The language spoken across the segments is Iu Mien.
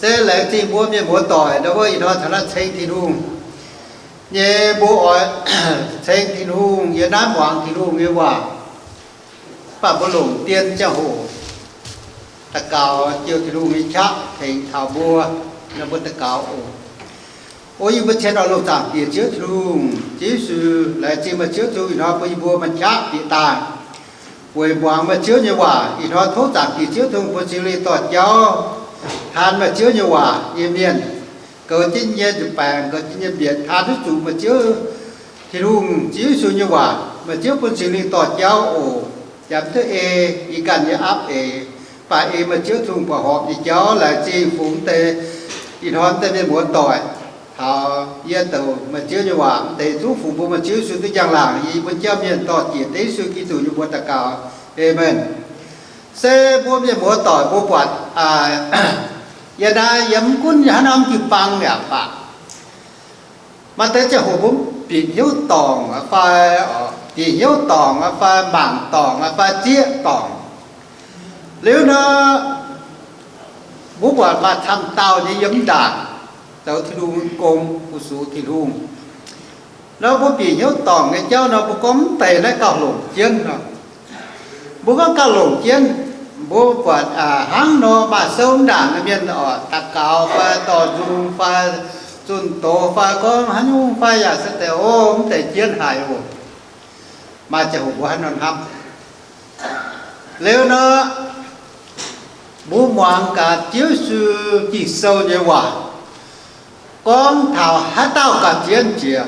Se laengz zingh mbuo mienh muoz-doic ndau wuov ih hnoi taux naaiv ceng Tin-Hungh nyei, mbuo oix ceng Tin-Hungh yiem naaiv muangx Tin-Hungh nyei waac. Mv baac mbuo longc dien ziangh hoc daux gaux, ziouc Tin-Hungh nyei qaqv tengx taux mbuo, nor mbuo daux gaux oc. O yie mbuo cien oix longc zaangc Diex Ziouv Tin-Hungh, Ziouv Yesu, laengz zingh meih Ziouv Tin-Hungh ih hnoi bun yie mbuo maaih qaqv bieqc daaih weic muangx meih Ziouv nyei waac. Ih hnoi tov zaangc Diex Ziouv Tin-Hungh bun Singx Lingh dorh jauv taan meih Ziouv nyei waac nyei mienh, goux jienv nyei njiec baengc, goux jienv nyei mbienc, taan duqv zuqc meih Ziouv Tin-Hungh, Ziouv Yesu nyei waac. Meih Ziouv bun Singx Lingh dorh jauv oc. Jaax mv duqv ei yie ganh nyei aapv eix, mv baac ei meih Ziouv Tin-Hungh buatc horpc nyei jauv. Laengz zingh fungx deix ih hnoi mv deix mienh muoz-doic taux yie douc meih Ziouv nyei waac. Mv deix zungv fungx mbuo meih Ziouv Yesu duqv njang-laangc, yie mbuo jauv mienh dorh jiex deix Yesu Giduc nyei mbuox daux gaux. Aamen. Se mbuo mienh muoz-doic mbuo buatc yiem naaiv, yiem mv gunv haaix norm jiu-baang yaac baac, maaih deix ziangh hoc mbuo bieqc hnyouv dorngc fai, bieqc hnyouv dorngc fai mangc dorngc fai zieqv dorngc. Liuz nor, mbuo buatc maaih camv dauh nyei yiem ndaangc zoux Tin-Hungh gong, fu-sux Tin-Hungh. Nor mbuo bieqc hnyouv dorngc nyei jauv nor, mbuo gorngv mv deix naaiv gauh longc jienv nor. Mbuo gorngv gauh longc jienv, mbuo buatc hnangv nor maaih souv ndaangc nyei mienh oc, daux gaux fai dorh nzung fai zunh doz fai gorngv haaix nyungc fai yaac se deix, o, mv deix jienv haic oc. Maaih ziangh hoc mbuo haaix nor hnamv. Liuz nor, mbuo muangx gaax Ziouv Yesu Ging-Sou nyei waac gorngv taux haaix dauh gauh jienv jiex.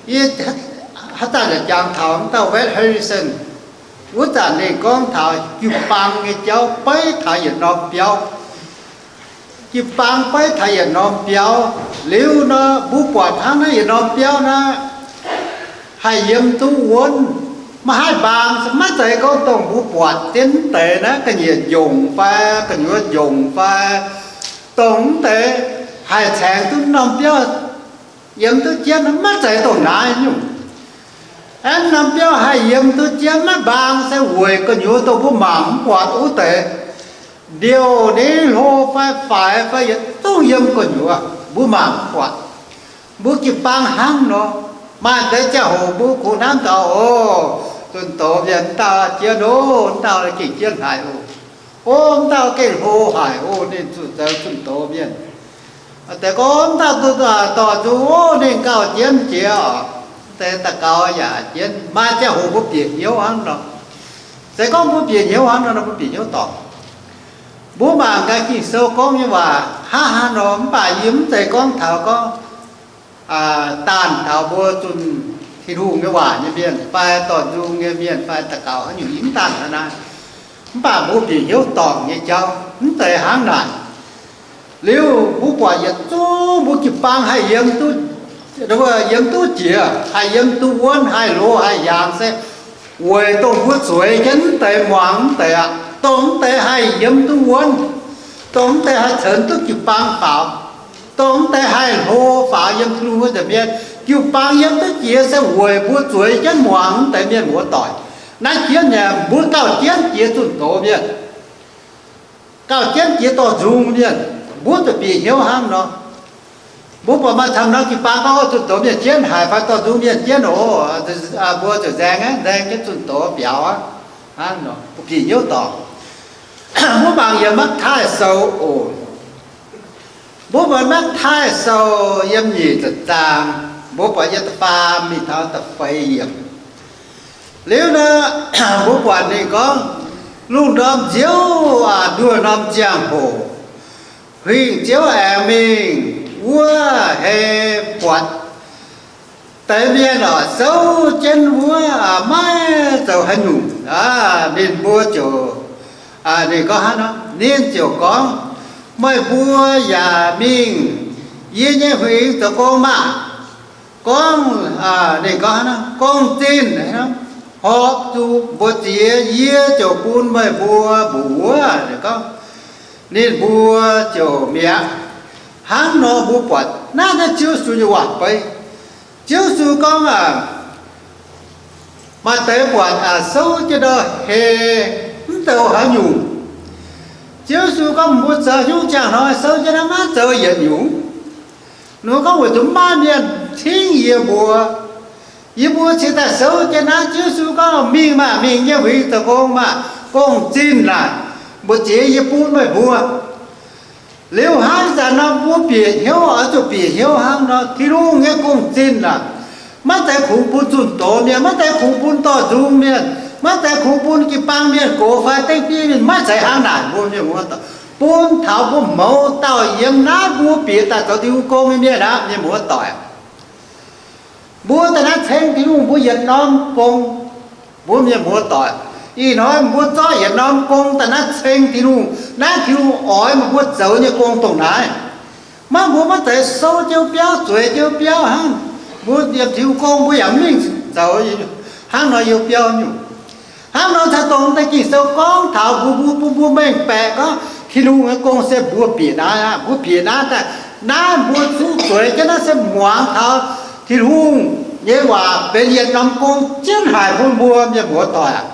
Yie haaix zanc yaac jangx taux wuov dauh Wes Harrison, wuov zanc ninh gorngv taux jiu-baang nyei jauv beiv taux yietc norm biauv. Jiu-baang beiv taux yietc norm biauv. Liuz nor, mbuo buatc hnangv naaiv yietc norm biauv naaiv haih yiem duqv wuonv, maiv haih mbaang. Maiv zeiz gorngv dongh mbuo buatc jienv mv deix naaiv ga'nyiec njongc fai gu'nyuoz njongc fai dongh mv deix haih caengx duqv norm biauv yiem duqv jienv, maiv zeiz dongh naaiv nyungc. Aeqv, norm biauv haih yiem duqv jienv maiv mbaang se weic gu'nyuoz dongh mbuo mangc mv buatc wuov deix ndiouh ni hlo fai faix fai yietc zungv yiem gu'nyuoz mbuo mangc mv buatc. Mbuo jiu-baang hnangv nor, maaih deix ziangh hoc mbuo kungx hnamv taux, o, zunh doz mienh dauh jienv, o, dauh gengh jienv haic oc. O, dauh gengh hlo haic oc, ninh zuqc zoux zunh doz mienh. Deix gorngv dauh dorh nzung, o, ninh gauh jienv jiex oc. Deix daux gaux yaac jienv. Maaih ziangh hoc mbuo bieqc hnyouv hnangv nor. Se gorngv mbuo bieqc hnyouv hnangv nor, mbuo bieqc hnyouv dorngc. Mbuo mangc gaax Ging-Sou gorngv nyei waac hnangv haaix nor, mv baac yie mv zeiz gorngv taux gorngv daanh taux mbuo zunh Tin-Hungh nyei waac nyei mienh fai dorh nzung nyei mienh fai daux gaux haaix nyungc, yie mv daanh taux naaiv. Mv baac mbuo bieqc hnyouv dorngc nyei jauv mv zeiz hnangv naaic. Liuz mbuo buatc yietc zungv mbuo jiu-baang haih yiem duqv, yiem duqv jiex, haih yiem duqv wuonv, haih hlo haih hiaangx se weic dongh mbuo zueiz jienv mv deix muangx mv deix aqv. Dongh mv deix haih yiem duqv wuonv, dongh mv deix haih ceix duqv jiu-baang faaux, dongh mv deix haih hlo faaux yiem Tin-Hungh wuov nza'hmien. Jiu-baang yiem duqv jiex se weic mbuo zueiz jienv muangx mv deix mienh muoz-doic. Naaiv jiex naaic mbuo gauh jienv jiex zunh doz mienh, gauh jienv jiex dorh nzung mienh. Mbuo zuqc bieqc hnyouv hnangv nor. Mbuo buatc maaih camv norm jiu-baang gorngv zunh doz mienh jienv haic fai dorh nzung mienh jienv oc, mbuo zuqc nzaeng aqv, nzaeng jienv zunh doz biaux aqv. Hnangv nor bieqc hnyouv dorngc. Mbuo mangc yiem Matv^taai Sou oc. Mbuo buatc Matv^taai Sou yiem nyic ziepc zaang, mbuo buatc yiem da'faam mingh taux da'feix yiemc. Liuz nor, mbuo buatc ninh gorngv, lungh ndorm nziouv aac, nduoh norm ziangh hoc, huingx-ziouv aengx mingh wuov hei buatc deix mienh oc souv jienv wuov maiv zoux haaix nyungc. Ninh mbuo ziouc, ninh gorngv hnangv nor, ninh ziouc gorngv, meih mbuo yaac mingh yie nyei huingx zoux gong maah! Gorngv, ninh gorngv hnangv nor, gong-zinh horpc zuqc mbuox ziex, yie ziouc bun meih mbuo mbuox wuov. Ninh gorngv, ninh mbuo ziouc mi'aqv. Hnangv nor mbuo buatc naaiv, naaiv Ziouv Yesu nyei waac-beiv. Ziouv Yesu gorngv, maaih deix buatc souv jienv ndau hei mv zoux haaix nyungc. Ziouv Yesu gorngv mbuo zoux nyungc ziangh hnoi souv jienv naaiv maiv zoux yietc nyungc. Ninh mbuo gorngv weic zuqc maiv maaih mienh cingv yie mbuo. Yie mbuo cingx daaih souv jienv naaiv. Ziouv Yesu gorngv, mingh maah, mingh nyei huingx zoux gong maah, gong-zinh naaic, mbu'ziex yie bun meih mbuo. Liuz hnangv ih zanc nor mbuo bieqc hnyouv, oix zuqc bieqc hnyouv hnangv nor, Tin-Hungh nyei gong-zinh naaic, maiv zeiz kungx bun zunh doz mienh, maiv zeiz kungx bun dorh nzung mienh, maiv zeiz kungx bun jiu-baang mienh gox fai dengv fiev mienh, maiv zeiz hnangv naaic. Mbuo mienh muoz-doic, bun taux mbuo mouz dauh yiem naaiv mbuo bieqc daaih zoux Tin-Hungh gong nyei mienh aqv, mienh muoz-doic. Mbuo daaih naaiv ceng Tin-Hungh mbuo yietc norm gong. Mbuo mienh muoz-doic, ih hnoi mbuo zorqv yietc norm gong daaih naaiv ceng Tin-Hungh. Naaiv Tin-Hungh oix meih mbuo zoux nyei gong dongh naaiv. Maiv, mbuo maiv zeiz sou jienv biauv, zueiz jienv biauv hnangv. Mbuo yiem Tin-Hungh gong mbuo yaac mv mingh zoux hnangv nor youh biauv nyungc. Hnangv nor caux dongh deix Ging-Sou gorngv taux mbuo, mbuo, mbuo, mbuo mengh baeqc gorngv Tin-Hungh nyei gong se mbuo bieqc naaiv aqv. Mbuo bieqc naaiv daaih, naaiv mbuo zuqc zueiz jienv naaiv se muangx taux Tin-Hungh nyei waac benx yietc norm gong jienv haic bun mbuo mienh muoz-doic aac,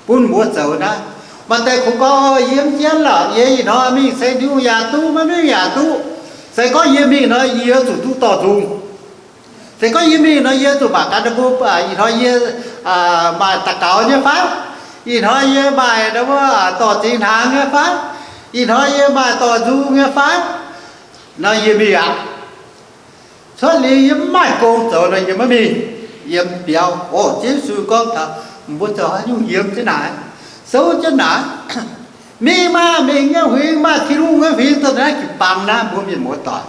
bun mbuo zoux naaiv. Maaih deix kungx gorngv, yie mv jienv lorqc, yie ih hnoi mingh ceng Tin-Hungh yaac duqv, maiv mingh yaac duqv. Se gorngv yie mingh nor, yie zuqc duqv dorh nzung. Se gorngv yie mingh nor, yie zuqc mangc gaax ninh mbuo, ih hnoi yie maaih daux gaux nyei fai? Ih hnoi yie maaih dorh zingx hnaangx nyei fai? Ih hnoi yie maaih dorh nzung nyei fai? Nor yie mingh aqv. Cuotv liuz yie mv maaih gong zoux nor, yie maiv mingh. Yiem biauv, o, Ziouv Yesu gorngv taux mbuo zoux haaix nyungc yiem jienv naaic, souv jienv naaic. Mingh maah, mingh nyei huingx maah, Tin-Hungh nyei huingx dongh naaiv jiu-baang naaiv, mbuo mienh muoz-doic.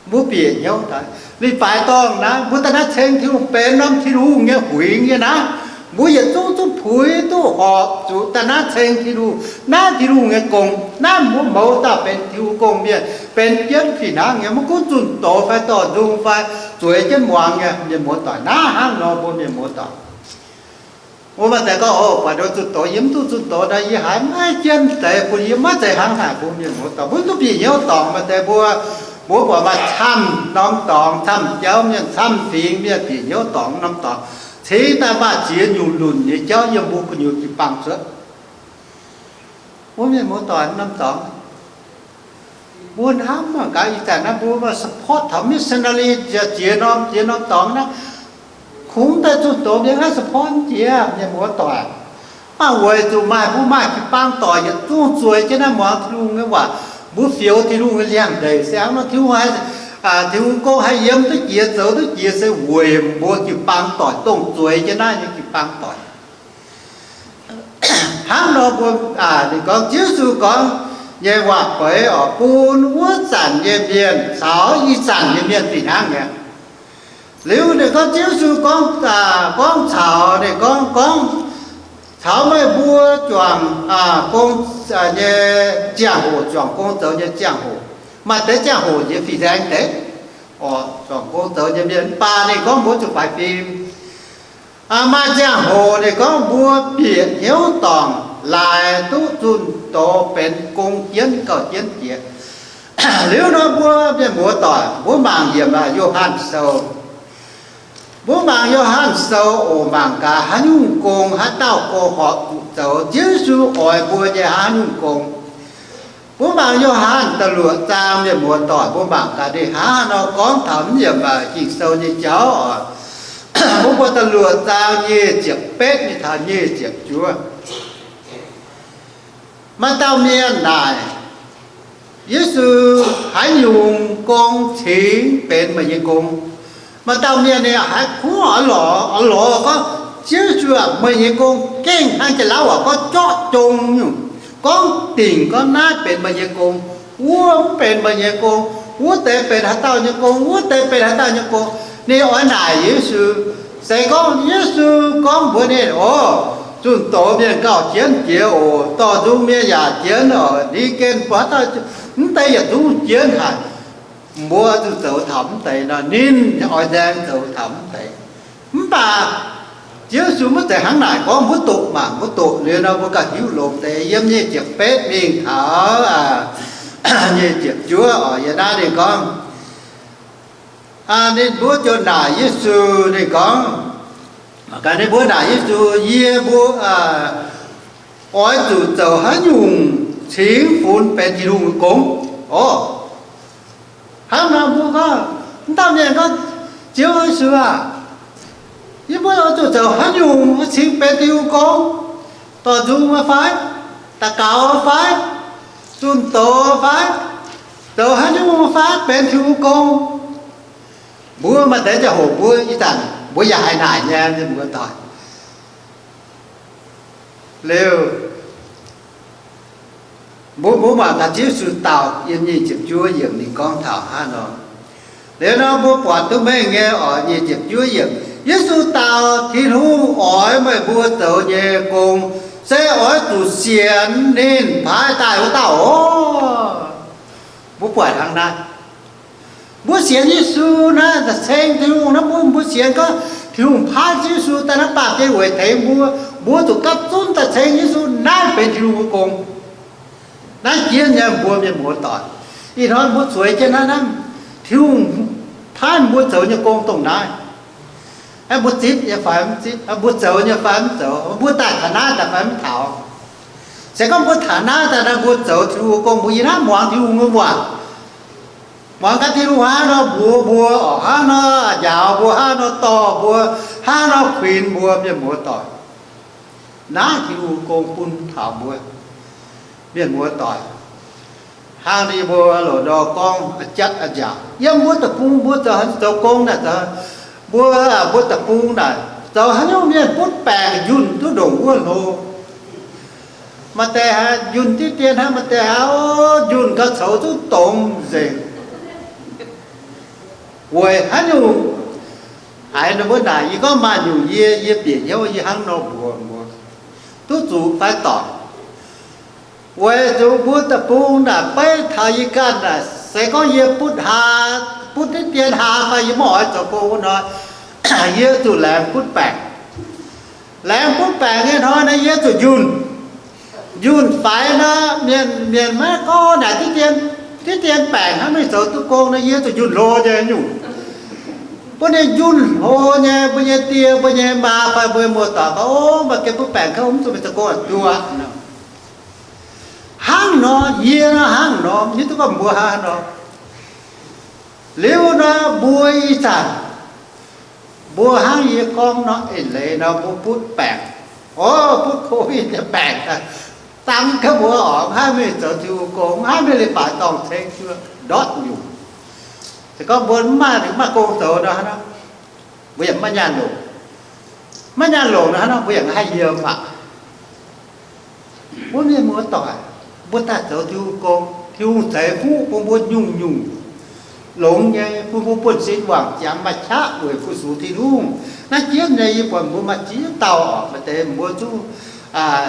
Mbuo bieqc hnyouv daaih, leiz-baaix dorngh naaiv, mbuo daaih naaiv ceng Tin-Hungh benx norm Tin-Hungh nyei huingx nyei naaiv. Mbuo yietc zungv duqv puix duqv horpc zuqc daaih naaiv ceng Tin-Hungh. Naaiv Tin-Hungh nyei gong, naaiv mbuo mouz dauh benx Tin-Hungh gong-mienh, benx jienv fih hnangv nyei, maiv gunv zunh doz fai dorh nzung fai zueiz jienv muangx nyei. Mienh muoz-doic, naaiv hnangv nor mbuo mienh muoz-doic, mbuo maaih deix gorngv, o, buatc nduov zunh doz, yie mv duqv zunh doz nor, yie haiz maiv jienv deix bun yie, maiv zeiz hnangv naaic. Mbuo mienh muoz-doic, mbuo duqv bieqc hnyouv dorngc. Maaih deix mbuo, mbuo buatc maaih camv norm dorngx, camv jauv mienh, camv fingx mienh bieqc hnyouv dorngc norm dorngx, cingx daaih maaih ziex nyungc lunc nyei jauv yiem mbuo gu'nyuoz jiu-baang cuotv. Mbuo mienh muoz-doic, norm dorngx mbuo hnamv mangc gaax, ih zanc naaiv mbuo support taux missionary ziex norm, ziex norm dorngx naaiv, kungx daaih zunh doz mienh naaiv support jiex, mienh muoz-doic. Mv baac weic zuqc maaih, mbuo maaih jiu-baang doic yietc zungv zueiz jienv naaiv muangx Tin-Hungh nyei waac, mbuo fioux Tin-Hungh nyei liangx-ndeic se hnangv nor, Tin-Hungh, Tin-Hungh gong haih yiem duqv jiex zoux duqv jiex se weic mbuo jiu-baang doic dongh zueiz jienv naaiv nyei jiu-baang doic. Hnangv nor mbuo, ninh gorngv, Ziouv Yesu gorngv nyei waac-beiv oc, bun wuov zanc nyei mienh caux ih zanc nyei mienh fih hnangv nyei. Liuz ninh gorngv, Ziouv Yesu gorngv, gorngv caux, ninh gorngv, gorngv caux meih mbuo juangc gong nyei ziangh hoc, juangc gong zoux nyei ziangh hoc. Maaih deix ziangh hoc nziex fih nzaeng deix oc, juangc gong zoux nyei mienh, mv baac ninh gorngv mbuo zuqc faix fim. Maaih ziangh hoc ninh gorngv mbuo bieqc hnyouv dorngc, laaix duqv zunh doz benx gong jienv gauh jienv jiex. Liuz nor mbuo mienh muoz-doic, mbuo mangc yiem Yo^han Sou. Mbuo mangc Yo^han Sou oc, mangc gaax haaix nyungc gong, haaix dauh gong horpc zuqc zoux, Ziouv Yesu oix mbuo nyei haaix nyungc gong. Mbuo mangc Yo^han da'luoqc zaang, mienh muoz-doic, mbuo mangc gaax ninh hnangv haaix nor gorngv taux mv yiem Ging-Sou nyei jauv oc. Mbuo buatc da'luoqc zaang nyic ziepc betv mingh taux nyic ziepc juov. Maaih dauh mienh naaic Yesu, haaix nyungc gong cingx benx meih nyei gong? Maaih dauh mienh ninh haiz kuv oix lorz, oix lorz gorngv, Ziouv Yesu aah, meih nyei gong gengh hnangv jiex lauv waac gorngv jorqv jong nyungc, gorngv dingc gorngv naaiv benx meih nyei gong, wuov mv benx meih nyei gong, wuov deix benx haaix dauh nyei gong, wuov deix benx haaix dauh nyei gong. Ninh oix naaic Yesu. Se gorngv Yesu gorngv mbuox ninh, o, zunh doz mienh gauh jienv jiex oc, dorh nzung mienh yaac jienv oc, liz gen mbuo haaix dauh, mv deix yietc zungv jienv haic. Mbuo zuqc zoux taux mv deix nor, ninh oix nzaeng zoux taux mv deix. Mv baac Ziouv Yesu maiv zeiz hnangv naaic gorngv. Mbuo doqc mangc, mbuo doqc liuz nor mbuo gauh hiuv longx deix. Yiem nyic ziepc betv mingh taux nyic ziepc juov oc, yiem naaiv ninh gorngv, ninh mbuo ziouc naaic Yesu, ninh gorngv, ninh mbuo naaic Yesu, yie mbuo oix zuqc zoux haaix nyungc cingx funx benx Tin-Hungh nyei gong. Orv, hnangv nor mbuo gorngv, mv dauh mienh gorngv, Ziouv Yesu aah, yie mbuo oix zuqc zoux haaix nyungc cingx benx Tin-Hungh gong? Dorh nzung fai? Daux gaux fai? Zunh doz fai? Zoux haaix nyungc fai benx Tin-Hungh gong? Mbuo maaih deix ziangh hoc mbuo ih zanc mbuo yaac haih naaic nyei, mienh muoz-doic. Liuz, mbuo, mbuo mangc gaax Ziouv Yesu dau yiem nyic ziepc juov yiemc ninh gorngv taux hnangv nor. Liuz nor mbuo buatc duqv mengh nyei oc, nyic ziepc juov yiemc, Yesu dau, Tin-Hungh oix meih mbuo zoux nyei gong, se oix zuqc sienx ninh paaiv daaih wuov dauh oc. Mbuo buatc hnangv naaiv. Mbuo sienx Yesu naaiv, ceng Tin-Hungh naaiv, mbuo, mbuo sienx gorngv Tin-Hungh paaiv Ziouv Yesu daaih naaiv baamh gen weic tengx mbuo, mbuo zuqc gapv zunv daaih ceng Yesu, naaiv benx Tin-Hungh nyei gong. Naaiv jienv nyei mbuo mienh muoz-doic. Ih hnoi mbuo zueiz jienv naaiv, naaiv Tin-Hungh paaiv mbuo zoux nyei gong dongh naaiv. Mbuo zipv nyei fai mv zipv, mbuo zoux nyei fai mv zoux, mbuo daaih taux naaiv daaih fai mv taux. Se gorngv mbuo taux naaiv daaih, naaiv mbuo zoux Tin-Hungh gong, mbuo yiem naaiv muangx Tin-Hungh nyei waac. Muangx gaax Tin-Hungh hnangv nor mbuox mbuo, oc, hnangv nor njaaux mbuo, hnangv nor dorh mbuo, hnangv nor kuinx mbuo mienh muoz-doic. Naaiv Tin-Hungh gong bun taux mbuo mienh muoz-doic. Hnangv yie mbuo loz-ndorf gorngv, a'jatv a'nziaauc, yiem mbuo deic-bung mbuo zoux, zoux gong naaic, mbuo, mbuo deic-bung naaic zoux haaix nyungc mienh butv baengc njunh duqv ndongc wuov hlo. Maaih deix haiz njunh diqv dien hnangv, maaih deix haiz, o, njunh gauh coux duqv dongz nzengc. Weic haaix nyungc? Haiz ninh mbuo naaic, yie gorngv maaih nyungc yie, yie bieqc hnyouv yie hnangv nor mbuox mbuo, duqv zuqc fai dorngc. Weic zuqc mbuo deic-bung naaic beiv taux yie ganh naaic, se gorngv yie butv haa, butv diqv dien haa fai yie maiv oix zoux gong wuov nor, yie zuqc laengz butv baengc. Laengz butv baengc nyei hnoi naaic yie zuqc njunh. Njunh faix nor, mienh, mienh maiv gorngv naaic diqv dien, diqv dien baengc hnangv, maiv zoux duqv gong nor, yie zuqc njunh hlo nyei nyungc. Bun ninh njunh hlo nyei, mbuo nyei die, mbuo nyei maa fai mbuo muoz-doic gorngv, o, maaih gengh butv baengc kouv, mv zuqc meih zoux gong aqv, duqv aqv. Hnangv nor, yie nor hnangv nor, hiuv duqv gorngv mbuo hnangv nor. Liuz nor mbuo ih zanc, mbuo hnangv yie gorngv nor, eix leiz nor mbuo butv baengc, o, butv COVID nyei baengc, dangv gaax mbuo oc, mv haih mingh zoux Tin-Hungh gong, mv haih mingh leiz-baaix dorngh ceng zuov ndortv nyungc. Se gorngv mbuo mv maaih, mv maaih gong zoux nor, mbuo yaac mv maaih nyaanh longc. Mv maaih nyaanh longc nor, mbuo yaac mv haih yiem aqv. Mbuo mienh muoz-doic, mbuo daaih zoux Tin-Hungh gong, Tin-Hungh ceix fuqv bun mbuo nyungc-nyungc longx nyei, bun mbuo buonv-sin wangc jangx maaih qaqv weic fu-sux Tin-Hungh. Naaiv jienv nyei yie buatc mbuo maaih ziex dauh oc, maaih deix mbuo zungv,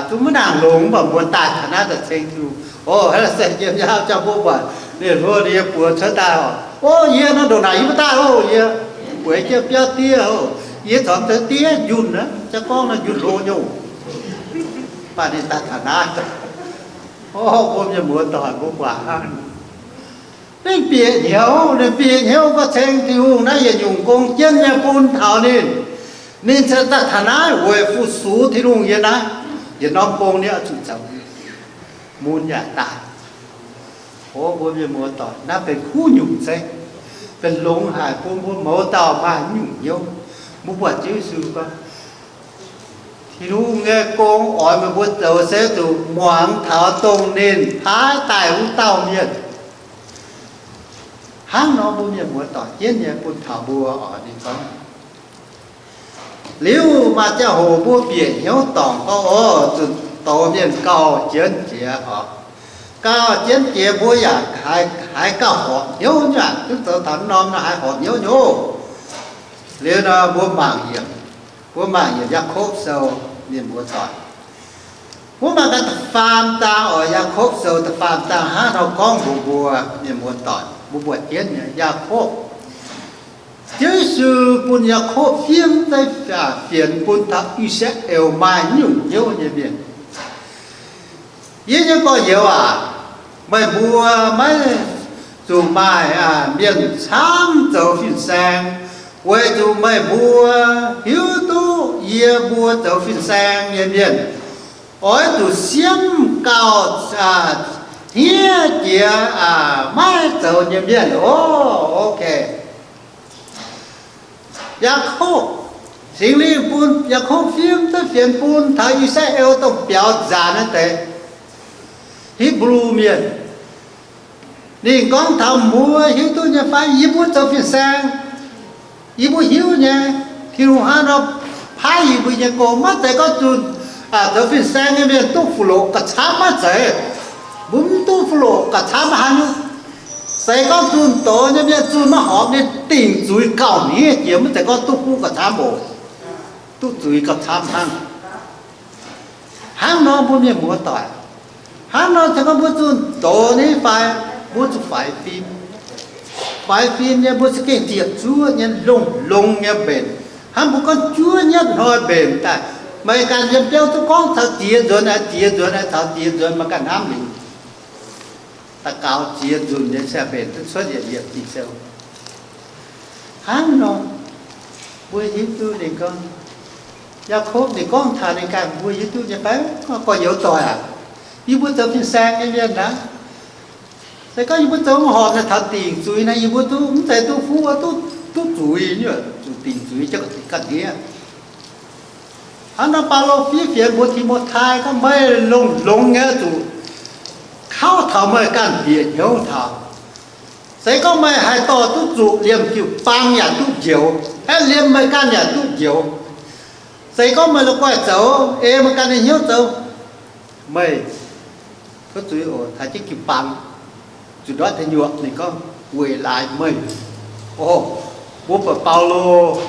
zungv maiv nangc longx, mv baac mbuo daaih taux naaiv daaih ceng Tin-Hungh. O, haaix dauh se yiem nyei jauv mbuo buatc ninh hluo ninh nyei buoz cuotv daaih oc. O, yie nor ndongc naaic yie maiv daaih oc, yie bueix jienv biauv diev oc, yie corc mv zeiz diev, njunh aqv, jaav gorngv nor njunh hlo nyei oc. Mv baac ninh daaih taux naaiv, o, mbuo mienh muoz-doic mbuo guaax hnangv. Ninh bieqc hnyouv, ninh bieqc hnyouv gorngv ceng Tin-Hungh naaiv yietc nyungc gong jienv nyei bun taux ninh. Ninh se daaih taux naaiv weic fu-sux Tin-Hungh yiem naaiv, yietc norm gong ninh oix zuqc zoux, mun yaac daaih. O, mbuo mienh muoz-doic, naaiv benx kuv nyungc zeiv, benx longx haic bun mbuo mouz dauh maaih nyungc hnyouv. Mbuo buatc Ziouv Yesu gorngv, Tin-Hungh nyei gong oix meih mbuo zoux se zuqc muangx taux dongh ninh paaiv daaih wuov dauh mienh. Hnangv nor mbuo mienh muoz-doic jienv nyei bun taux mbuo oc, ninh gorngv. Liuz maaih ziangh hoc mbuo bieqc hnyouv dorngc gorngv, o, zuqc douz mienh gauh jienv jiex oc. Gauh jienv jiex mbuo yaac haiz, haiz gauh horpc hnyouv nyei aqv, duqv zoux taux norm nor haiz horpc hnyouv nyei oc. Liuz nor mbuo mangc yiemc, mbuo mangc yiemc Yaakopv Sou, mienh muoz-doic. Mbuo mangc gaax da'faam zaang oc, Yaakopv Sou da'faam zaang hnangv nor gorngv mbuox mbuo mienh muoz-doic, mbuo buatc jienv nyei Yaakopv. Ziouv Yesu bun Yaakopv fiev zeiv fienx bun taux I^saa^laa^en maaih nyungc hnyouv nyei mienh. Yie nyei gorx-youz aac, meih mbuo maiv zuqc maaih mienh camv zoux fin-saeng, weic zuqc meih mbuo hiuv duqv yie mbuo zoux fin-saeng nyei mienh. oix zuqc siemv gauh hniev jiex maiv zoux nyei mienh oc. Ok. Yaakopv, Singx Lingh bun Yaakopv fiev duqv fienx bun taux I^saa^laa^en dongh biaux nzaanx naaiv deix Hipv^lu Mienh. Ninh gorngv taux mbuo hiuv duqv nyei fai, yie mbuo zoux fin-saeng, yie mbuo hiuv nyei, Tin-Hungh hnangv nor paaiv yie mbuo nyei gong. Maiv zeiz gorngv zunh zoux fin-saeng nyei mienh duqv fuqv-loqc gauh camv, maiv zeiz. Mbuo mv duqv fuqv-loqc gauh camv maiv haaix nyungc. Se gorngv zunh doz nyei mienh zunh maiv horpc, ninh dingc zuiz gauh hniev jiex, maiv zeiz gorngv duqv fuqv gauh camv oc. Duqv zuiz gauh camv hnangv. Hnangv nor mbuo mienh muoz-doic, hnangv nor se gorngv mbuo zunh doz nyei fai, mbuo zuqc faix fim. Faix fim nyei mbuo za'gengh ziepc zuoqv nyei, longx-longx nyei mbenc. Hnangv mbuo gorngv juov nyatv hnoi mbenc daaih, meih ganh yiem biauv duqv gorngv taux ziex nzuonx aeqv, ziex nzuonx aeqv, taux ziex nzuonx meih ganh hnamv liuz, daux gaux ziex nzunc nyei se mbenc duqv cuotv yietc liepc Ging-Sou. Hnangv nor, mbuo hiuv duqv ninh gorngv, Yaakopv ninh gorngv taux ninh ganh, mbuo hiuv duqv nyei fai? Gorx-youz doic aac, yie mbuo zoux fin-saeng nyei mienh naaiv, se gorngv yie mbuo zoux maiv horpc naaiv, taux dingc zuiz naaiv yie mbuo duqv mv zeiz duqv fuqv, duqv, duqv zuiz, zuqc dingc zuiz jienv ga'hniev. Hnangv nor Baulo fiev fienx mbuox Ti^mo^tai gorngv, meih longx-longx nyei zuqc kauv taux meih ganh bieqc hnyouv taux. Se gorngv meih haaix dorh duqv zuqc, liemh jiu-baang yaac duqv njoux, aeqv, liemh meih ganh yaac duqv njoux. Se gorngv meih la'guaih zoux ei meih ganh nyei hnyouv zoux, meih tov zuiz oc, taux jienv jiu-baang, zuqc ndortv deic nyuoqc. Ninh gorngv weic laaix meih. Orv, mbuo buatc Baulo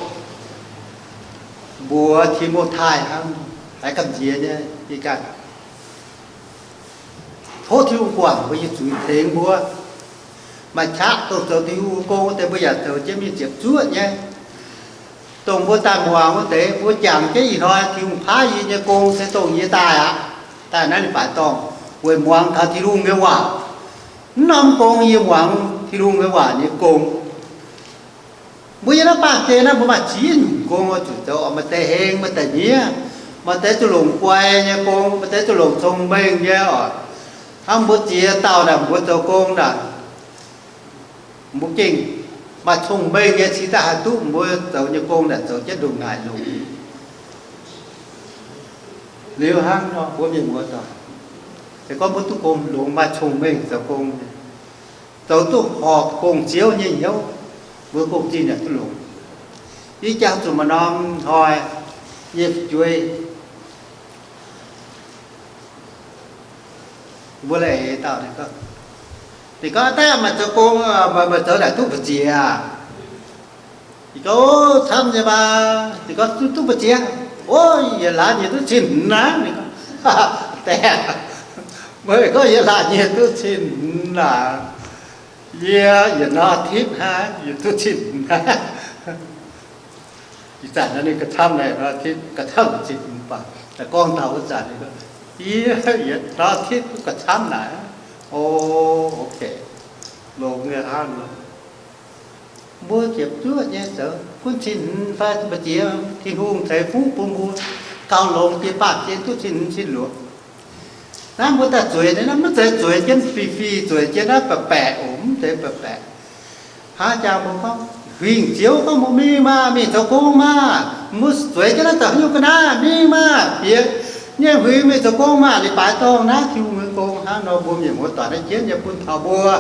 mbuox Ti^mo^tai hnangv, haiz gamh nziex nyei, yie ganh tov Tin-Hungh guangc mbuo nyei zuiz, tengx mbuo. Maaih qaqv dongh zoux Tin-Hungh gong wuov deix mbuo yaac zoux jienv mingh ziepc zuoqv nyei. Dongh mbuo daaih muangx wuov deix, mbuo jangx jienv ih hnoi Tin-Hungh paaiv yie nyei gong se dongh yie daaih aqv. Daaih naaiv leiz-baaix dorngh weic muangx taux Tin-Hungh nyei waac. Mv norm gong yie muangx Tin-Hungh nyei waac nyei gong. Mbuo yiem naaiv baamh gen naaiv mbuo maaih ziex nyungc gong oix zuqc zoux oc. Maaih deix heng, maaih deix hniev, maaih deix zuqc longc guai nyei gong, maaih deix zuqc longc cong-mengh nyei oc. Hnangv mbuo ziex dauh naaic, mbuo zoux gong naaic, mbuo gengh maaih cong-mengh nyei cingx daaih haih duqv mbuo zoux nyei gong naaic zoux jienv ndongc naaic longx. Liuz hnangv nor mbuo mienh muoz-doic, se gorngv mbuo duqv gong longx, maaih cong-mengh zoux gong, zoux duqv horpc gong-ziouv nyei hnyouv, mbuo gong-zinh yaac duqv longx. Ih jangx zuqc maaih norm hnoi nyei fu'jueiv, mbuo laengz dauh ninh gorngv, ninh gorngv, Daaih maaih zoux gong, maaih zoux naaic duqv mbu'ziex aac? Ninh gorngv, Camv nyei maah. Ninh gorngv, Duqv mbu'ziex? O, yietc laanh nyieqc duqv cin hmz aqv. Ninh gorngv, Deix, meih gorngv yietc laanh nyieqc duqv cin hmz aac? Yie yietc norm อาทิตย์ hnangv nyieqc duqv cin hmz aqv. Ih zanc naaiv ninh ga'camv naaic norm อาทิตย์ ga'camv cin hmz baac, daaih gorngv taux wuov zanc ninh gorngv, Yie yietc norm อาทิตย์ duqv ga'camv naaic. O, ok, longx nyei hnangv nor. Mbuo ziepc zuoqv nyei zoux gunv cin hmz fai mbu'ziex, Tin-Hungh ceix fuqv bun mbuo gauh longx jiex baamh gen duqv cin hmz cin luoqc. Naaiv mbuo daaih zueiz nyei naaiv maiv zeiz zueiz jienv fih fih, zueiz jienv naaiv baeqc baeqc oc, mv zeiz baeqc baeqc. Hnangv jangx mbuo gorngv, huingx ziouv gorngv mbuo mingh maah, mingh zoux gong maah. Mbuo zueiz jienv naaiv zoux haaix nyungc ga'naaiv, mingh maah, bieqc nyei huingx mingh zoux gong maah. Leiz-baaix dorngh naaiv Tin-Hungh nyei gong hnangv nor, mbuo mienh muoz-doic naaiv jienv nyei bun taux mbuo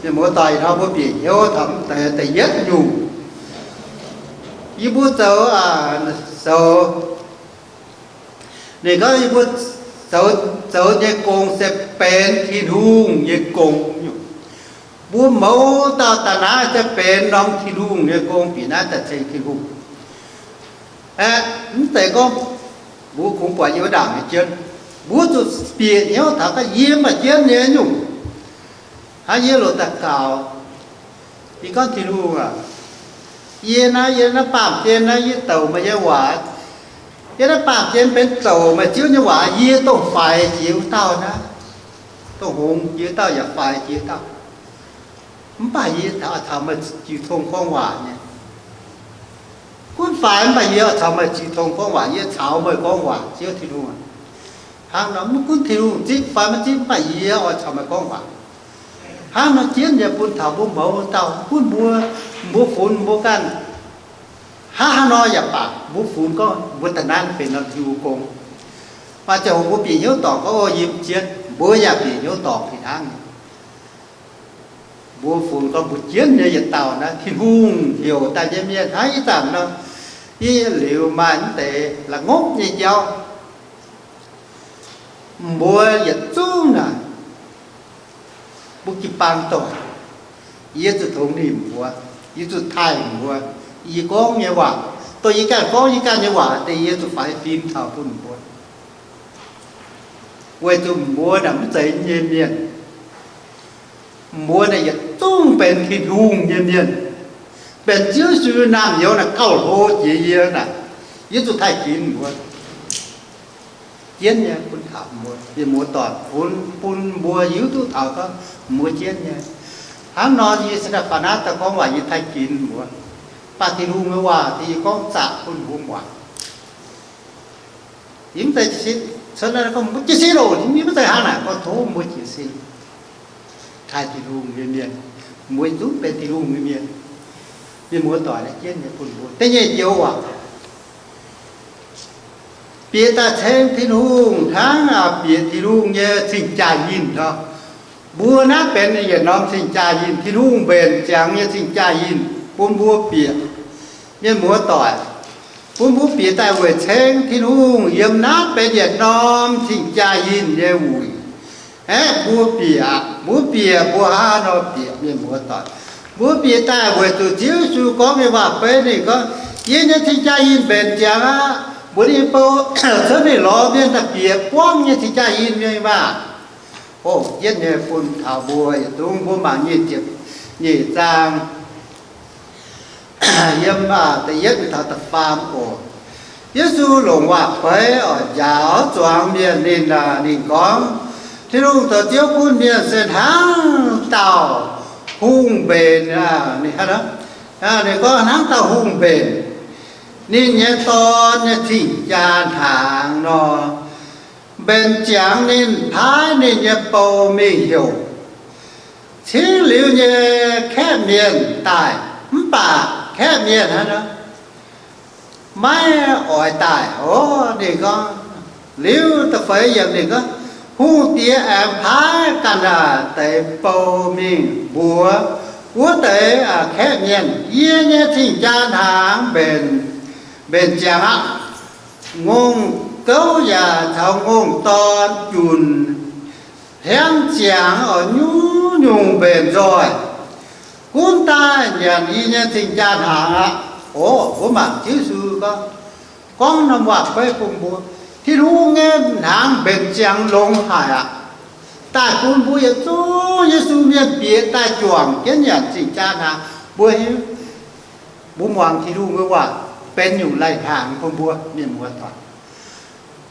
mienh muoz-doic ih hnoi mbuo bieqc hnyouv taux da'yietv nyungc. Yie mbuo zoux, zoux, ninh gorngv yie mbuo zoux, zoux nyei gong se benx Tin-Hungh nyei gong nyungc. Mbuo mouz dauh daaih naaiv se benx norm Tin-Hungh nyei gong, bieqc naaiv daaih ceng Tin-Hungh. Aeqv, mv zeiz gorngv mbuo kungx buatc yiem wuov ndaangc nyei jienv. Mbuo zuqc bieqc hnyouv taux gorngv yie maaih jienv nyei nyungc. Hnangv yie loc daux gaux, yie gorngv, Tin-Hungh aac, yie naaiv, yie naaiv baamh gen naaiv yie douc meih nyei waac. Yie naaiv baamh gen benx douc meih Ziouv nyei waac, yie dongh faix jiex wuov dauh naaiv, dongh hngongx jiex wuov dauh yaac faix jiex wuov dauh. Mv baac yie taux, taux meih jiu tong gorngv waac nyei. Gunv faix mv baac yie caux meih jiu tong gorngv waac, yie caux meih gorngv waac, Ziouv Tin-Hungh aac. Hnangv nor mv gunv Tin-Hungh zipv fai maiv zipv, mv baac yie oix caux meih gorngv waac. Hnangv nor jienv nyei bun taux mbuo mouz dauh, gunv mbuo, mbuo funx mbuo ganh. Hnangv haaix nor yaac baac mbuo funx gorngv mbuo da'naaiv benx norm Tin-Hungh gong. Maaih ziangh hoc mbuo bieqc hnyouv dorngc gorngv, o, yie mv jienv. Mbuo yaac bieqc hnyouv dorngc fih hnangv. Mbuo funx gorngv mbuo jienv nyei yietc dauh naaiv, Tin-Hungh heuc daaih nyei mienh hnangv ih zanc nor, i liuz maaih mv deix la'ngopv nyei jauv, mbuo yietc zungv naaic, mbuo jiu-baang doic, yie zuqc tongx ninh mbuox, yie zuqc taaih mbuox, yie gorngv nyei waac, dongh yie ganh gorngv yie ganh nyei waac deix, yie zuqc faix fim taux bun mbuo. Weic zuqc mbuo naaic mv zeiz nyei mienh. Mbuo naaic yietc zungv benx Tin-Hungh nyei mienh, benx Ziouv Yesu naamh nyouz naaic gauh hlo jiex yie naaic, yie zuqc taaih ginx mbuo. Jienv nyei bun taux mbuo, mienh muoz doic, bun, bun mbuo hiuv duqv taux gorngv mbuo jienv nyei. Hnangv nor yie Se^nde^faa^naa daaih gorngv waac yie taaih ginx mbuo, mv baac Tin-Hungh nyei waac deix yie gorngv zaqc bun mbuo muangx. Yie mv zeiz jiez sin, cuotv naaiv gorngv mbuo jiez sin oc, yie mv zeiz hnangv naaic gorngv tov mbuo jiez sin. Taaih Tin-Hungh nyei mienh, mbuo zungv benx Tin-Hungh nyei mienh. Mienh muoz doic, naaiv jienv nyei bun mbuo da'nyeic joux waac, bieqc daaih ceng Tin-Hungh hnangv bieqc Tin-Hungh nyei cing-jaa yinh nor. Mbuo naaiv benx yietc norm cing-jaa yinh, Tin-Hungh mbenc ziangx nyei cing-jaa yinh bun mbuo bieqc. Mienh muoz doic, bun mbuo bieqc daaih weic ceng Tin-Hungh yiem naaiv benx yietc norm cing-jaa yinh nyei wuic. Aeqv, mbuo bieqc, mbuo bieqc, mbuo hnangv haaix nor bieqc, mienh muoz doic? Mbuo bieqc daaih weic zuqc Ziouv Yesu gorngv nyei waac-beiv ninh gorngv, yie nyei cing-jaa yinh mbenc ziangx aqv. Mbuo ninh bou cuotv mingh lorz mienh daaih bieqc buangv nyei cing-jaa yinh nyei maah. O, jienv nyei bun taux mbuo yietc zungv, mbuo mangc nyic ziepc nyeic zaang, yiem da'yietv mingh taux da'faam oc. Yesu longc waac-beiv oix njaaux zuangx mienh ninh, ninh gorngv, Tin-Hungh zoux Ziouv gunv mienh se hnangv dauh hungh mbenc, ninh gorngv hnangv dauh hungh mbenc ninh nyei dorn nyei cing-jaa hnaangx nor. Mbenc ziangx ninh paaiv ninh nyei bou mingh heuc cingv liuz nyei kaeqv mienh daaih, mv baac kaeqv mienh hnangv nor maiv oix daaih. Ov, ninh gorngv, liuz da'feix yiemc ninh gorngv, Hungh diex aengx paaiv ganh deix bou mingh mbuox wuov deix kaeqv mienh, Yie nyei cing-jaa hnaangx mbenc, mbenc ziangx aqv. Ngongh gouv yaac caux ngongh dorn junc hliangv ziangx oix nyungc-nyungc mbenc nzoih. Gunv daaih nyanc yie nyei cing-jaa hnaangx aqv. Ov, mbuo mangc Ziouv Yesu gorngv, gorngv norm waac-beiv bun mbuo, Tin-Hungh nyei hnaangx mbenc ziangx longx haic aqv. Daaih bun mbuo yietc zungv Yesu mienh bieqc daaih juangc jienv nyanc cing-jaa hnaangx. Mbuo hiuv, mbuo muangx Tin-Hungh nyei waac benx nyungc lai-hnaangx bun mbuo, mienh muoz doic.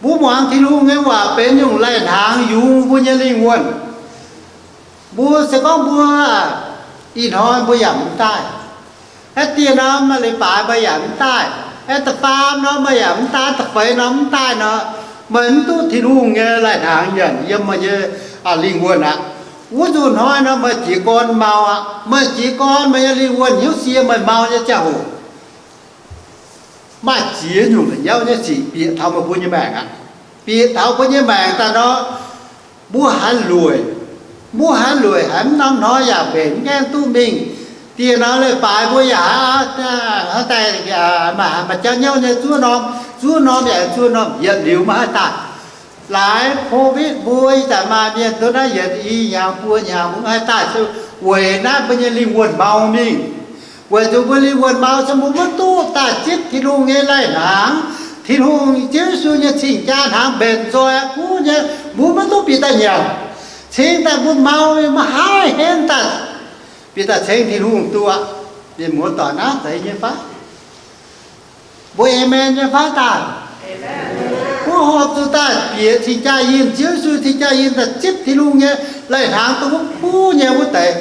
Mbuo muangx Tin-Hungh nyei waac benx nyungc lai-hnaangx yungz mbuo nyei lingh wuonh. Mbuo se gorngv mbuo ih hnoi mbuo yaac mv daaih, aeqv, dieh norm maaih leiz-baaix mbuo yaac mv daaih, aeqv, da'faam norm meih yaac mv daaih, da'feix norm mv daaih nor, meih mv duqv Tin-Hungh nyei lai-hnaangx nyanc yiem meih nyei lingh wuonh aqv. Wuov nzunc hnoi nor meih jiez gorn mau aqv. Meih jiez gorn meih nyei lingh wuonh hnyouv sie meih mau nyei ziangh hoc, maaih ziex nyungc la'nyauv nyei sic bieqc taux meih mbuo nyei maengc aqv. Bieqc taux mbuo nyei maengc daaih nor, mbuo haiz lueic, mbuo haiz lueic haiz mv norm hnoi yaac mbenc mv gaengh duqv mingh. Dieh norm leiz-baaix mbuo yaac haiz daaih, maaih jauv nyauv nyei zuov norm, zuov norm yaac zuov norm, yietc liuz maiv haih daaih. Laaix covid mbuo ih zanc maaih mienh duqv naaiv yietc i hnyangx buo hnyangx mbuo mv haih daaih se weic naaiv mbuo nyei lingh wuonh mau mingh. Weic zuqc mbuo lingh wuonh mau se mbuo maiv duqv daaih zipv Tin-Hungh nyei lai-hnaangx. Tin-Hungh, Ziouv Yesu nyei cing-jaa hnaangx mbenc nzoih kuv nyei, mbuo maiv duqv bieqc daaih nyanc. Cingx daaih mbuo mau mingh maiv haih henv daaih bieqc daaih ceng Tin-Hungh duqv aqv. Mienh muoz doic, naaiv zeiz nyei fai? Mbuo aamen nyei fai daaih? Mbuo horpc zuqc daaih bieqc cing-jaa yinh, Ziouv Yesu cing-jaa yinh daaih zipv Tin-Hungh nyei lai-hnaangx dongh wuov kuv nyei wuov deix.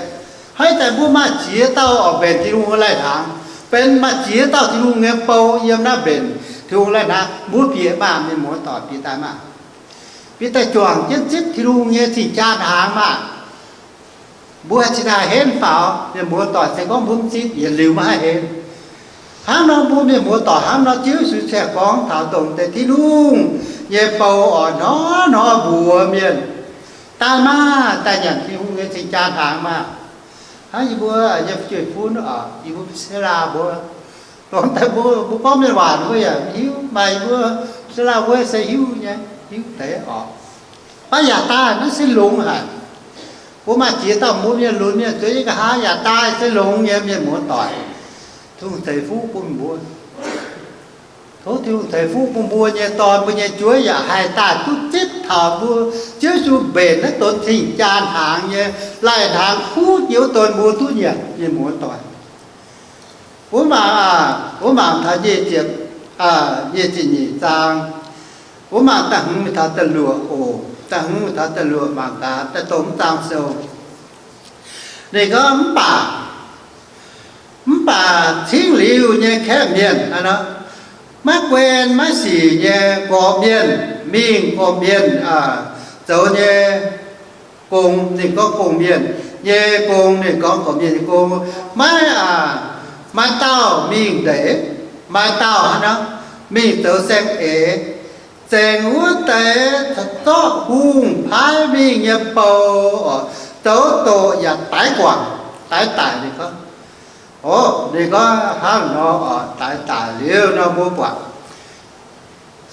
Hnangv ih zanc mbuo maaih ziex dauh oix mbenc Tin-Hungh nyei lai-hnaangx, benx maaih ziex dauh Tin-Hungh nyei bou yiem naaiv mbenc Tin-Hungh lai-hnaangx. Mbuo bieqc maah, mienh muoz doic, bieqc daaih maah. Bieqc daaih juangc jienv zipv Tin-Hungh nyei cing-jaa hnaangx maah! Mbuo haih cingx daaih henv faaux? Mienh muoz-doic, se gorngv mbuo mv zipv, yietc liuz maiv haih henv. Hnangv nor mbuo mienh muoz-doic, hnangv nor Ziouv Yesu ziouc gorngv taux dongh deix Tin-Hungh nyei bou oix hnoi-hnoi mbuox mienh, daaih maah, daaih nyanc Tin-Hungh nyei cing-jaa hnaangx maah! Hnangv yie mbuo nyei fu'jueiv-fun, yie mbuo Sela mbuo, dongh deix mbuo, mbuo gorngv mienh waac mbuo yaac mv hiuv, maaih yie mbuo Sela mbuo se hiuv nyei, hiuv deix oc. Mv baac yaac daaih naaiv se longx haic. Mbuo maaih ziex dauh mbuo mienh lunx mienh zueiz nyei nqa'haav yaac daaih se longx nyei, mienh muoz-doic. Tin-Hungh ceix fuqv bun mbuo. Tov Tin-Hungh ceix fuqv bun mbuo nyei dorn, mbuo nyei juov yaac haih daaih duqv zipv taux mbuo Ziouv Yesu mbenc naaiv donx cing-jaa hnaangx nyei, lai-hnaangx kuv jiex wuov donx mbuo duqv nyanc, mienh muoz-doic. Mbuo mangc, mbuo mangc taux nyic ziepc, nyic ziepc nyeic zaang. Mbuo mangc da'hmz mingh taux da'luoqc oc. Da'hmz mingh taux da'luoqc mangc gaax, da'dongh mv zaang sou. Ninh gorngv, mv baac, mv baac cingv liuz nyei kaeqv mienh, maiv guen maiv sic nyei gorqv-mienh mingh gorqv-mienh zoux nyei gong, ninh gorngv gong-mienh nyei gong, ninh gorngv gorqv-mienh nyei gong, maiv, maaih dauh mingh ndeic, maaih dauh hnangv naaiv mingh zoux saeng-eix, zengc wuov deix zorqv hungh paaiv mingh nyei bou oc, zoux doqc yaac daix guangc, daix daic. Ninh gorngv, o, ninh gorngv hnangv nor oc, daix daic liuz nor mbuo buatc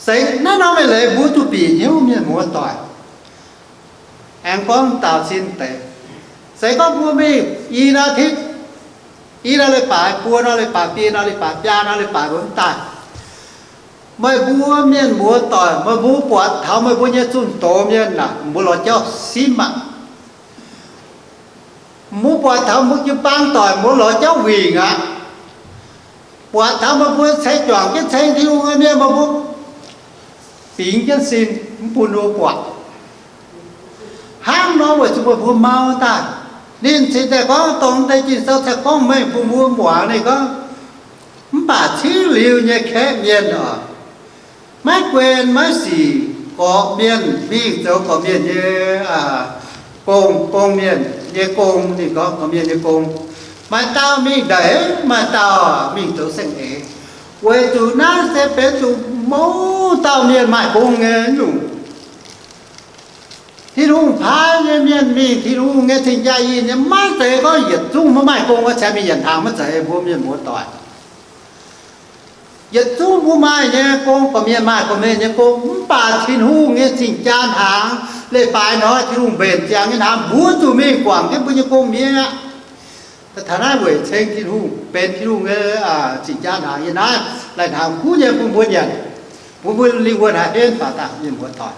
se naaiv norm eix leiz mbuo zuqc bieqc hnyouv, mienh muoz-doic. Aengx gorngv dauh sin deix, se gorngv mbuo mingh i nor, i nor leiz-baaix, buo nor leiz-baaix, biei nor leiz-baaix, biaa nor leiz-baaix mbuo mv daaih, meih mbuo mienh muoz-doic, meih mbuo buatc taux meih mbuo nyei zunh doz mienh naaic, mbuo lorz jauv simv aqv. Mbuo buatc taux mbuo jiu-baang doic, mbuo lorz jauv wingc aqv. Buatc taux meih mbuo ceix juangc jienv ceng Tin-Hungh nyei mienh, meih mbuo bingx jienv sin mv bun mbuo buatc. Hnangv nor weic zuqc meih mbuo mau daaih. Ninh cingx daaih gorngv dongh deix Ging-Sou cingx gorngv mengh bun mbuo muangx. Ninh gorngv, mv baac cingv liuz nyei kaeqv mienh oc, maiv guen maiv sic gorqv-mienh mingh zoux gorqv-mienh nyei gong, gong-mienh nyei gong. Ninh gorngv gorqv-mienh nyei gong, maaih dauh mingh ndeic, maaih dauh mingh zoux saeng-eix, weic zuqc naaiv se benx zuqc mouz dauh mienh maaih gong nyei nyungc. Tin-Hungh paaiv nyei mienh mingh Tin-Hungh nyei cing-jaa yinh nyei, maiv zeiz gorngv yietc zungv maiv maaih gong wuov cingx mingh yietc hnaangx, maiv zeiz, mbuo mienh muoz-doic. Yietc zungv mbuo maaih nyei gong, gorqv-mienh maaih gorqv-mienh nyei gong, mv baac Tin-Hungh nyei cing-jaa hnaangx, leiz-baaix hnoi Tin-Hungh mbenc ziangx nyei hnaangx, mbuo zuqc mingh guangc jienv mbuo nyei gong-mienh aqv. Taux naaiv weic ceng Tin-Hungh benx Tin-Hungh nyei cing-jaa hnaangx nyei naaiv, lai-hnaangx kuv nyei bun mbuo nyanc, bun mbuo lingh wuonh haih henv faaux daaih, mienh muoz-doic.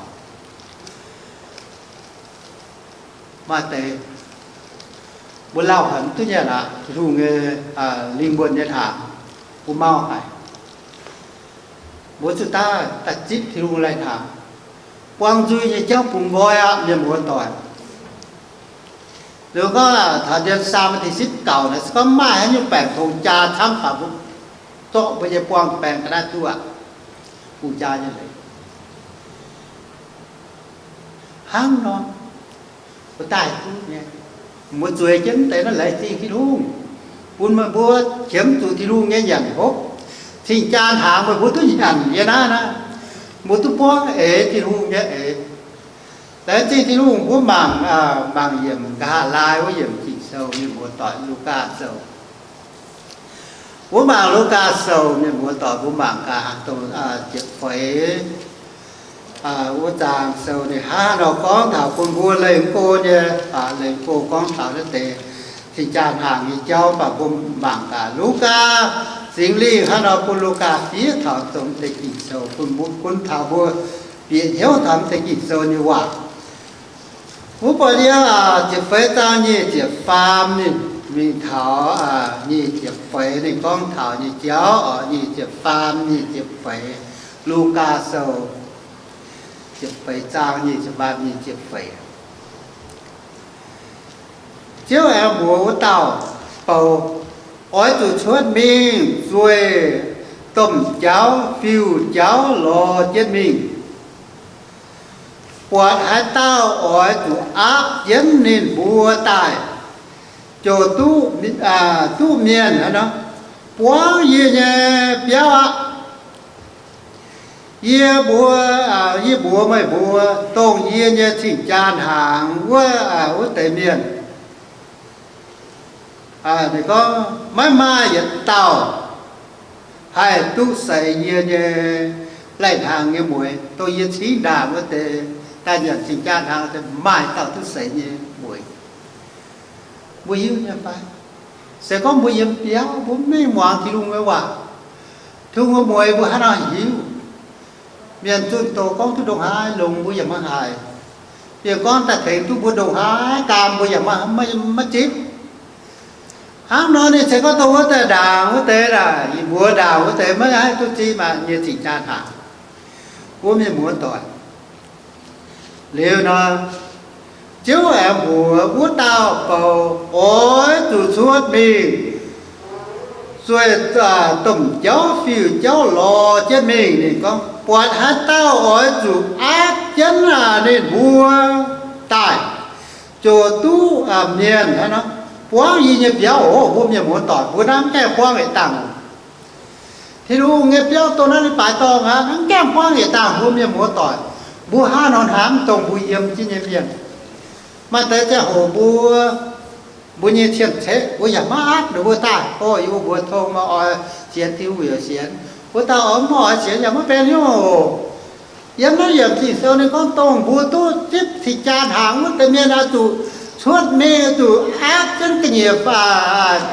Maaih deix mbuo lauh haic mv duqv nyanc aqv. Tin-Hungh nyei lingh wuonh nyei hnaangx, mbuo mau haic. Mbuo zuqc daaih daaih zipv Tin-Hungh lai-hnaangx, buang nzuih nyei jauv bungx nqoi aqv, mienh muoz-doic. Liuz gorngv taux ndien Saam da'sipv gauh naaic, se gorngv maaih haaix nyungc baengc tongx jaa camv baac mbuo zorqv mbuo nyei buang baengc ga'naaiv duqv aqv, bungx jaa nyei leiz. Hnangv nor, mbuo daaih duqv nyei, mbuo zueiz jienv mv deix naaiv laengz zingh Tin-Hungh, bun meih mbuo qiemx zuqc Tin-Hungh nyei nyanc hopv. Cing-jaa hnaangx meih mbuo duqv nyanc yie naaiv naaiv, mbuo duqv buangv eix Tin-Hungh nyei eix. Laengz zingh Tin-Hungh, mbuo mangc, mangc yiemc nqa'haav laai wuov yiemc Ging-Sou, mienh muoz-doic, Lugaa Sou. Mbuo mangc Lugaa Sou, mienh muoz-doic, mbuo mangc gaax dongh ziepc feix wuov zaang sou ninh hnangv haaix nor gorngv taux bun mbuo lengh go nyei, lengh go gorngv taux naaiv deix cing-jaa hnaangx nyei jauv. Mv baac mbuo mangc gaax Lugaa, Singx Lingh hnangv haaix nor bun Lugaa fiev taux dongh deix Ging-Sou, bun mbuo, bun taux mbuo bieqc hnyouv taux deix Ging-Sou nyei waac. Mbuo buatc yiem ziepc feix zaang nyic ziepc faam ninh mingh taux nyic ziepc feix, ninh gorngv taux nyei jauv oc. Nyic ziepc faam, nyic ziepc feix, Lugaa Sou ziepc feix zaang nyic ziepc faam, nyic ziepc feix. Ziouv aengx mbuox wuov dauh bou, Oix zuqc cuotv mingh zueih domh jauv, fiuv jauv lorz jienv mingh. Buatc haaix dauh oix zuqc aapv jienv ninh mbuo daaih, ziouc duqv, duqv mienh buangv yie nyei biauv aqv. Yie mbuo, yie mbuox meih mbuo, dongh yie nyei cing-jaa hnaangx wuov, wuov deix mienh, ninh gorngv, maiv maaih yietc dauh haih duqv seix yie nyei laih hnaangx nyei mueix, dongh yie cingv ndaangc wuov deix daaih nyanc cing-jaa hnaangx, maaih dauh duqv seix nyei mueix. Mbuo hiuv nyei fai? Se gorngv mbuo yiem biauv, mbuo maiv muangx Tin-Hungh nyei waac, Tin-Hungh nyei mueix mbuo haaix nor hiuv? Mienh zunh doz gorngv duqv ndongc haaix longx mbuo yaac maiv haiz. Mienh gorngv daaih tengx duqv mbuo ndongc haaix gaam mbuo yaac maiv, maiv, maiv zipv. Hnangv nor ninh se gorngv dongh wuov deix ndaangc wuov deix, mbuox ndaangc wuov deix maiv haih duqv zipv maah nyei cing-jaa hnaangx. Mbuo mienh muoz-doic, liuz nor, Ziouv aengx mbuox wuov dauh bou, oix zuqc cuotv mingh sueih domh jauv fiuv jauv lorz jienv mingh. Ninh gorngv, buatc haaix dauh oix zuqc aapv jienv ninh mbuo daaih, ziouc duqv mienh buangv yie nyei biauv oc. Mbuo mienh muoz-doic, mbuo naaiv mv gaengh buangv yietc dangh. Tin-Hungh nyei biauv dongh naaiv leiz-baaix dorngh aqv, mv gaengh buangv yietc dangh. Mbuo mienh muoz-doic, mbuo hnangv nor hnamv dongh mbuo yiem jienv nyei mienh. Maaih deix ziangh hoc mbuo, mbuo nyei cien-ceqv mbuo yaac maiv aapv ninh mbuo daaih. O, yie mbuo tong maaih oix sienx Tin-Hungh yaac sienx, mbuo dauh oix mv oix sienx yaac maiv benx hnyouv oc. Yiem naaiv yiemc Ging-Sou ninh gorngv dongh mbuo duqv zipv cing-jaa hnaangx wuov deix mienh oix zuqc cuotv mingh, oix zuqc aapv jienv ga'nyiec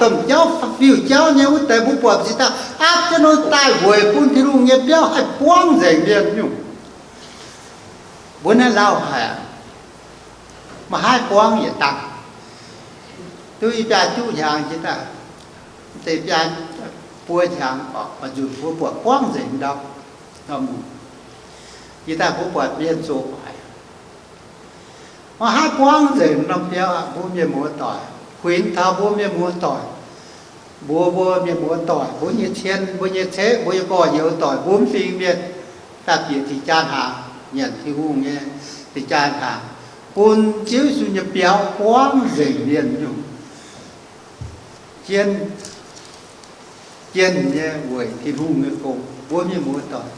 domh jauv fiuv jauv nyei wuov deix, mbuo buatc cingx daaih aapv jienv wuov daaih weic bun Tin-Hungh nyei biauv haih buangv nzengc mienh nyungc. Mbuo naaiv lauh haic, maiv haih buangv yietc dangh. Duqv i biaa juqv hnyangx jiex daaih, deix biaa buo hnyangx oc, maiv nzunc mbuo buatc buangv nzengc ndau, ndau-mungh. Jiex daaih mbuo buatc mienh zoqc haic. Maiv haih buangv nzengc norm biauv aqv. Mbuo mienh muoz-doic, kuinx taux mbuo mienh muoz-doic, mbuox mbuo mienh muoz-doic, mbuo nyei cien, mbuo nyei ceqv, mbuo nyei gorx-youz doic, mbuo mv fingx mienh daaih bieqc cing-jaa hnaangx, nyanc Tin-Hungh nyei cing-jaa hnaangx, bun Ziouv Yesu nyei biauv buangv nzengc mienh nyungc, jien, jienh nyei weic Tin-Hungh nyei gong. Mbuo mienh muoz-doic,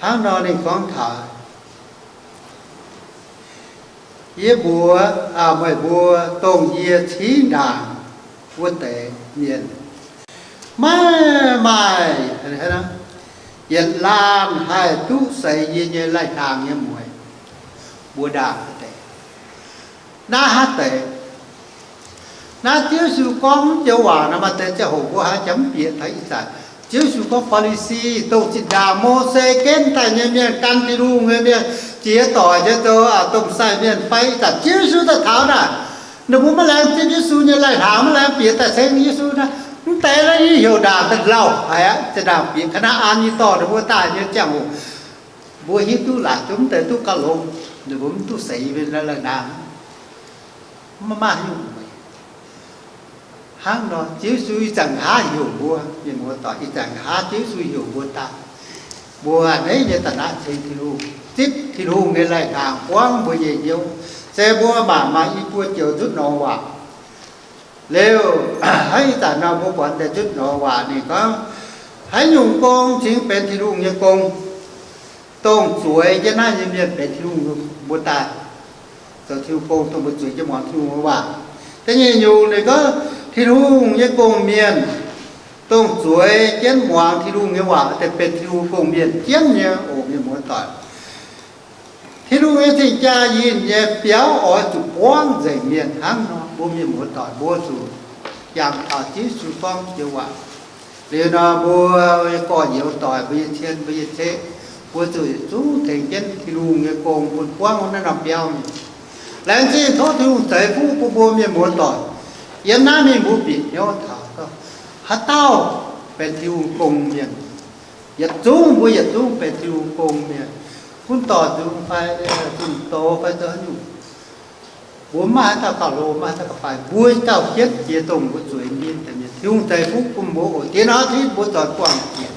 hnangv nor ninh gorngv taux, yie mbuox meih mbuo, dongh yie cingv ndaangc wuov deix mienh, maiv maaih yietc laanh haih duqv seix yie nyei lai-hnaangx nyei mueix. Mbuo ndaangc wuov deix, naaiv haaix deix? Naaiv Ziouv Yesu gorngv joux waac nor, maaih deix ziangh hoc mbuo haiz jangx mv bieqc taux ih zanc. Ziouv Yesu gorngv Faa^li^si, dongh zinh ndaangc Mose ginv daaih nyei mienh, gan Tin-Hungh nyei mienh, ziex doic nyei zoux domh sai mienh fai ih zanc Ziouv Yesu daaih taux naaic, ninh mbuo maiv laengz zingh Yesu nyei lai-hnaangx, maiv laengz bieqc daaih ceng Yesu naaiv. Mv deix naaiv heuc ndaangc daaih lauh haic aqv. Zinh ndaangc bieqc Kaa^naa^an nyei dorh ninh mbuo daaih nyei ziangh hoc, mbuo hiuv duqv laaic duqv mv deix duqv gauh longx, ninh mbuo mv duqv seix mienh lai-hnaangx. Maiv maaih nyungc. Hnangv nor Ziouv Yesu ih zanc nqa'haav heuc mbuo mienh muoz-doic, ih zanc nqa'haav Ziouv Yesu heuc mbuo daaih, mbuo a'hneiv nyei da'naaiv ceng Tin-Hungh, zipv Tin-Hungh nyei lai-hnaangx buangv mbuo nyei hnyouv. Se mbuo mangc maah, i buo joux nzutv norm waac liuz, hnangv ih zanc nor mbuo buatc deix nzutv norm waac ninh gorngv, haaix nyungc gong cingx benx Tin-Hungh nyei gong? Dongh zueiz jienv naaiv nyei mienh benx Tin-Hungh, mbuo daaih zoux Tin-Hungh gong, dongh mbuo zueiz jienv muangx Tin-Hungh nyei waac. Da'nyeic nyungc ninh gorngv Tin-Hungh nyei gong-mienh, dongh zueiz jienv muangx Tin-Hungh nyei waac deix benx Tin-Hungh gong-mienh jienv nyei oc, mienh muoz-doic. Tin-Hungh nyei cing-jaa yinh nyei biauv oix zuqc buangv nzengc mienh hnangv nor, mbuo mienh muoz-doic mbuo zuqc jangx taux Ziouv Yesu gorngv joux waac. Liuz nor mbuo nyei gorx-youz doic, mbuo nyei cien, mbuo nyei ceqv, mbuo zuqc yietc zungv tengx jienv Tin-Hungh nyei gong bun buangv naaiv norm biauv mingh. Laengz zingh tov Tin-Hungh ceix fuqv bun mbuo mienh muoz-doic. Yiem naaiv mingh mbuo bieqc hnyouv taux haaix dauh benx Tin-Hungh gong-mienh. Yietc zungv mbuo yietc zungv benx Tin-Hungh gong-mienh. Gunv dorh nzung fai zunh doz fai zoux haaix nyungc, mbuo mv maaih haaix dauh gauh hlo, maiv maaih haaix dauh gauh faix. Mbuo dauh jienv jiex dongh mbuo zueiz mienh deix mienh. Tin-Hungh ceix fuqv bun mbuo oc. Diex hnoi tiv mbuo zoux buangh jiex.